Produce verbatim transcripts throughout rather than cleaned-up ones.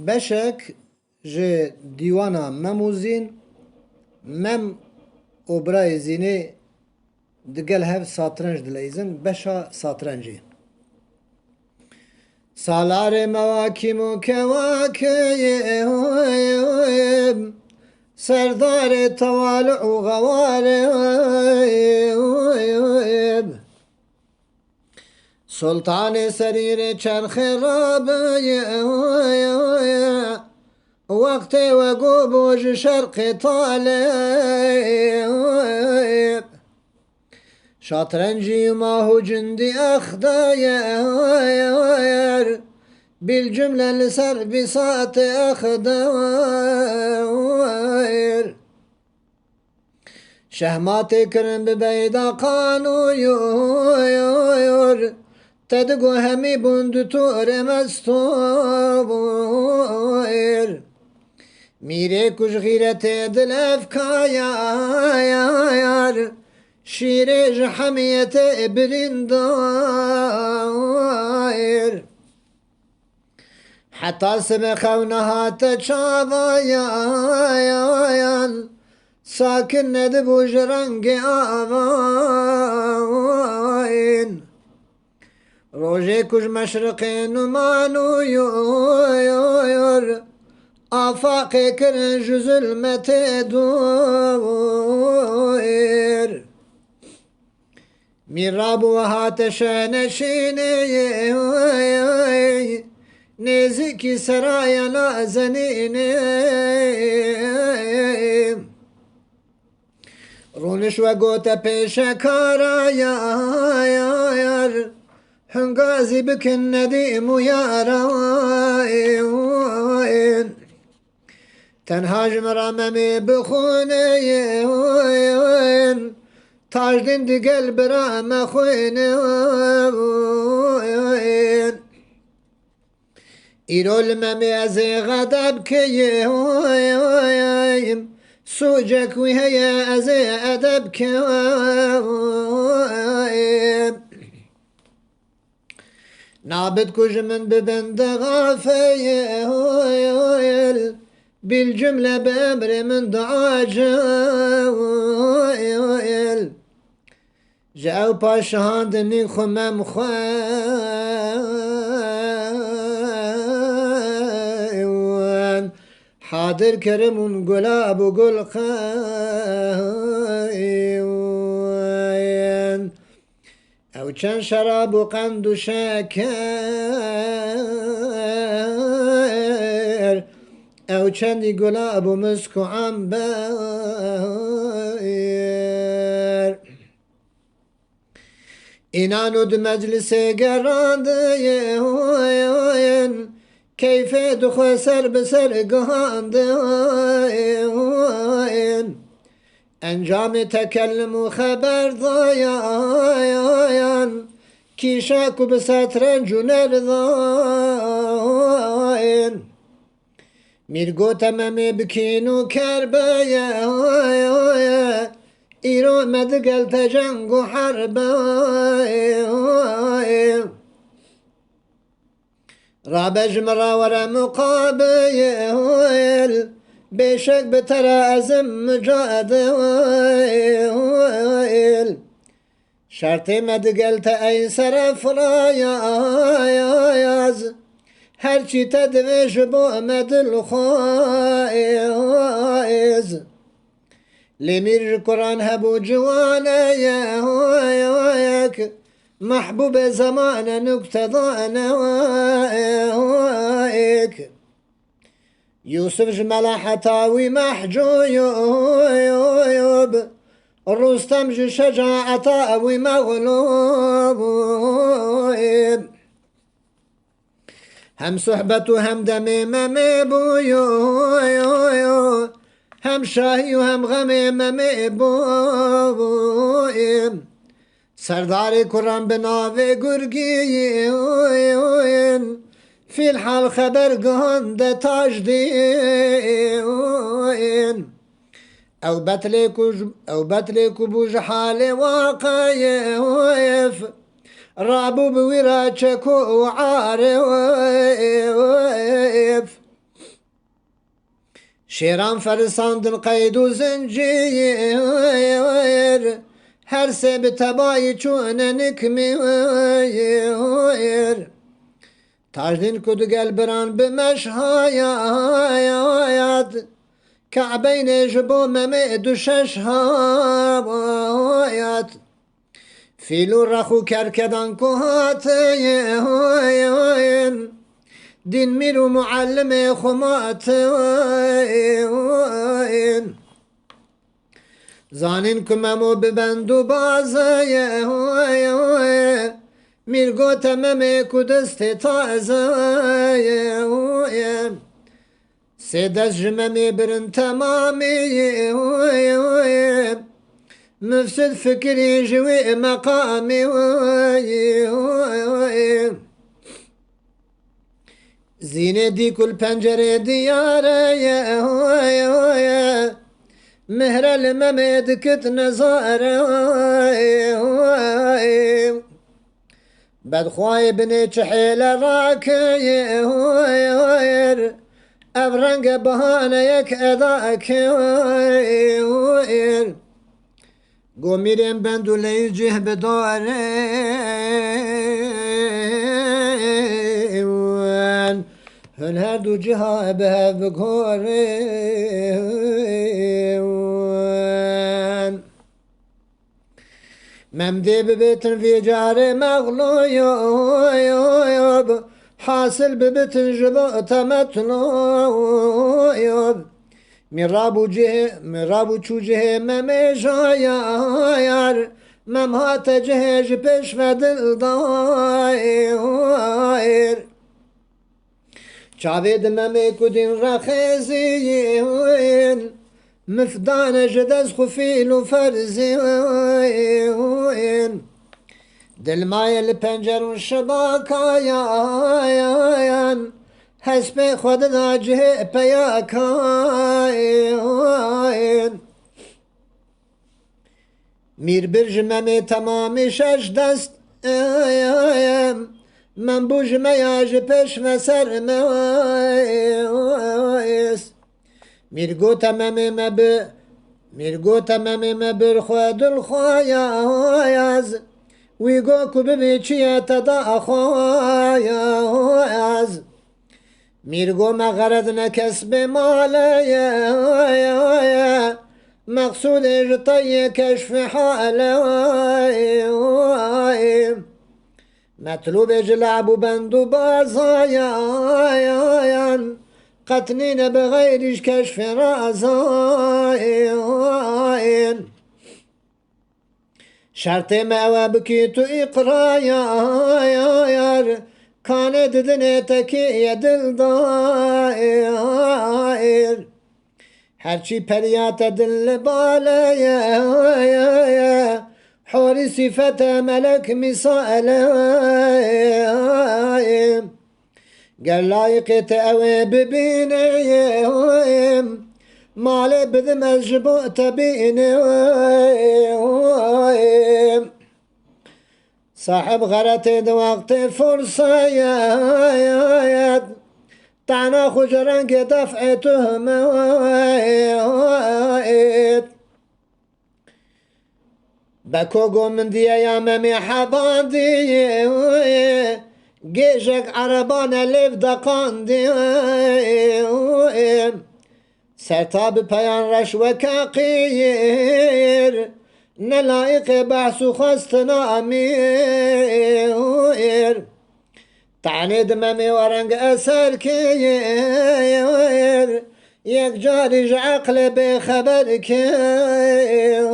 Beşek ji dîwana Mem û Zîn, Mem û birayê Zînê digel hev satrenc dileyzin, beşa satrencê. Salarê mewakîm û kewakib, serdarê tewali û xewarib, Sultanê serîrê çerxê rabê, wextê we go bû ji şerqê talê. Şatrencî mah û cindî exdeyr, bîl cumle li ser bîsatê exdeyr. Şehmatê kirin bi beyda qanûyûr, te digo hemî bûn du torê mestûr. Mîrê ku ji xîretê dilevkayar, şîrê ji hemiyetê birîndar. Heta sibê xew nehate çawayan, sakin nedibû ji rengê avayin. Rojê ku ji meşriqê numan û yor, afaqê kirin ji zulmetê dûr. Mîrab û hate şeneşînê, nêzîkî seraya Nazenînê. Rûniş we gote pêşekarayar, hingazî bikin nedîm û yaran. Tenha ji min re Memê bixwînin, Tajdîn digel bira me xwînin. Îro li Memê ez ê xedeb keyim, sûcek wî heye ez ê edeb keyim. Nabit ku ji min bibin dixafil, bîl cumle bi emrê min diacil. Ji ew paşihandinî xwe Mem xwe hadir kirim ûn gulab û gulqeyn. Ew çend şerab û qend û şeker, ew çendî gulab û misk û ember. Înan û di meclisê gerandin, keyfê dixwe ser bi ser gihandin. Encamê tekellim û xeber dayan, kîşa ku bi setrenc û nerdayan. Mîr gote Memê bikîn û kerbeye, îro me digel te ceng û herbe. Rabe ji min re were muqabil, bêşek bi te re ez im mucadil. Şertê me digel te ey serefrayaz, her çî te divê ji bo me dilxwaz. Lê mîr ji Quran hebû ciwaneyek, mehbûbê zemane nuktedaneyek. Yûsif ji meleheta wî mehcûb, Rustem ji şecaeta wî mexlûb. Hem suhbet û hem demê Memê bû, hem şahî û hem xemê Memê bû. Serdarê kuran bi navê Gurgîn, fîlhal xeber gihande Tajdîn. Ew betlê ku, ew betlê ku bû ji halê Waqif, rabû bi wî re çeko û arif. Şêran ferisandin qeyd û zincîr, her sê bi tebayî çûne nikmîr. Tajdîn ku digel biran bi meşhayat, Ke'beynê ji bo Memê du şeş hayat. Fîl û rex û kerkedan ku hatin, dîn mîr û muallimê xwe matin. Zanîn ku Memo bi bend û bazê, mîr gote Memê ku destê taze. Sê dest ji Memê birin temamî, mifsid fikirî ji wê meqamî. Zînê dî ku li pencerê diyar e, mihre li Memê dikit nezar e. Bedxwayê binê çi hêle rakir, ev renge bahaneyek eda kir. Gomîrên bend û leyî cih bi darên, hûn her du ciha bi hev bigorên. Memdê bibêtin vê carê mexlûyob, hasil bibitin ji bo te metlob. Mîrab û cihê, mîrab û çû cihê Memê jayar, Mem hate cihê ji pêş ve dildayr. Çavê di Memê ku dîn rexêzîn, mifdane ji dest xwe fîl û ferzîn. Dilmayê li pencer û şibakayan, hespê xwe dida cihê peyakayan. Mîr bir ji Memê temamî şeş dest, Mem bû ji me ya ji pêş ve ser me. Mîr gote Memê me bi, Mîr gote Memê me bir xwe dil xwe yaz. Wî got ku bibî çi ye te da xwe yaz. Mîr got me xered ne kes bê male ye, mexsûdê ji te yê keşfê hale. Metlûbê ji lab û bend û bazayan, qet nîne bi xeyrî ji keşfê razayan. Şertê me ew e bikî tu îqrayar, kanê didinê te kê ye dildayar. Herçî periya te dil li bale ye, horî sîfete melek mîsale. Ger layiqê te ew ê bibîne, malê bidim ez ji bo te bîne. Sahib xeretê di wextê furseyet, tana xwe ji rengê def'ê tuhmet. Beko go min diye ya Memê hebandî, gêjek erebane lêv deqandî. Serta bi peyan reş weke qîr, ne layiqê behs û xwestina amîr. Tanê di Memê we reng eser kir, yek carî ji eqlê bêxeber kir.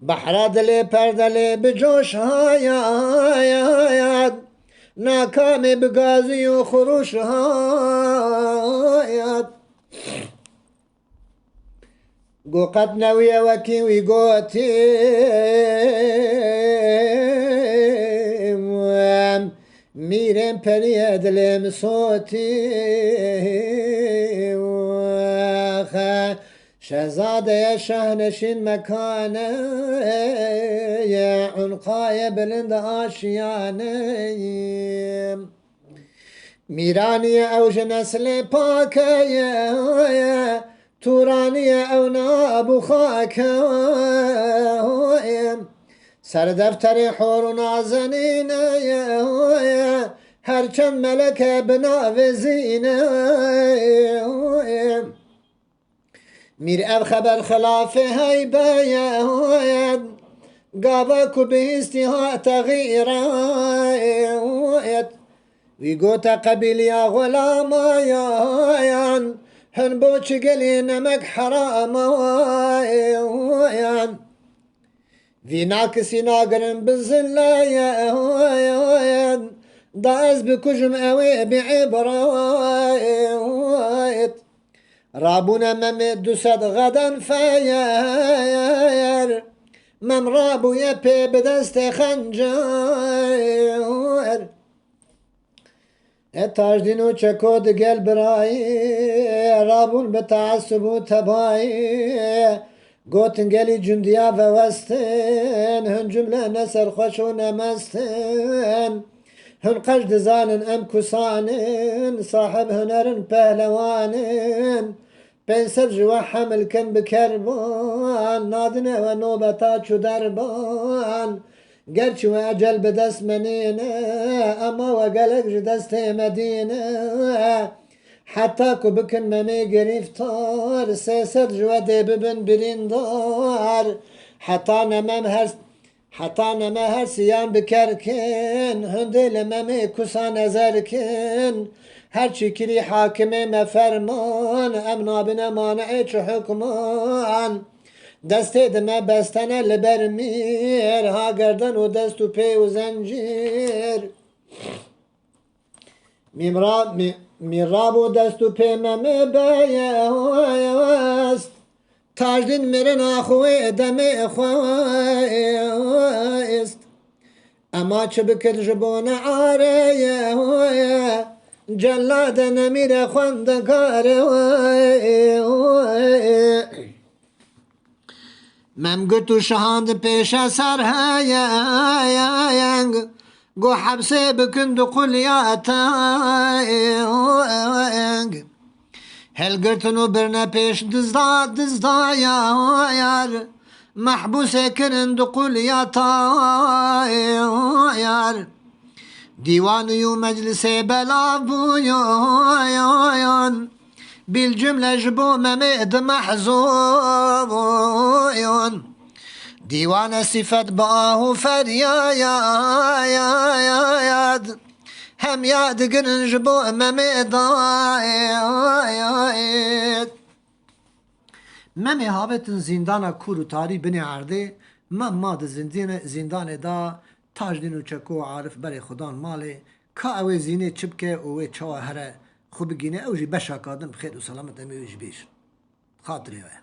Behra dilê perdelê bi coş hayat, nakamê bi gazî û xurûş hayat. Go qet newiye wekî wî gotî, mîrên perî ye dilê min sotî. Wexe, şehzadeye şehneşîn mekane ye, unqayê bilind aşiyane ye. Mîranî ye ew ji neslê pake ye, Tûranî ye ew nabû xake ye. Ser defterê hor û nazenîne ye, her çend meleke bi navê zîne ye. Mîr ev xeber xilafê heybe ye, gava ku bihîstî hate xîret. Wî gote qebîliya xulamayan, hin bo çi gelî nemek heramayan. Vî nakisî nagirin bi zilleyen, da ez bikujim ew ê bi îbret. Rabûne Memê du sed xeden feyer, Mem rabûye pê bi destê xencer. E Tajdîn û Çeko digel birayê, rabûn bi teessub û tebayê. Gotin gelî cundiya vewestin, hin cumle ne serxweş û ne mestin. Hin qeş dizanin em kusanin, sahib hunerin, pehlewanin. Pênc sed ji we hemil kin bi kerban, nadine we nobeta çû derban. Gerçi we ecel bi dest me nîne, ema we gelek ji destê me dîne. Heta ku bikin Memê girîftar, sê sed ji we dê bibin birîndar. Heta ne Mem her Heta neme her siyan bi ker kin, hundê li Memê kusa nezer kin. Her çi kirî hakimê me ferman, em nabine maneê çi hukman. Destê di me bestene li ber mîr, ha gerden û dest û pê û zencîr. Mîmra-, mî-, mîrab û dest û pê Memê beyest. Tajdîn mirina xwe demê xwest. Ema çi bikir ji bo ne areye. Cellade nemîre xwendekare. Mem got û şahand pêşe ser heyeng, got hepsê bikin du qulya teng. Hilgirtin û birine pêş dizda, dizda yar, mehbûsê kirin du qulya tayar. Dîwanî û meclisê belav bûyan, bîl cumle ji bo Memê di mehzûyan. Dîwane sîfet bi ah û feryayad, hem ya digirin ji bo Memê dayad. Memê havêtin zîndana kûr û tarî binê erdê, Mem ma di zindîne-, zîndanê da, Tajdîn û Çeko û Arif berê xwe dan malê, ka ew ê zînê çi bike û wê çawa here xwe bigîne, ew jî beşaka din bi xêr û selamet em ê wê jî bêjin. Xatirê we.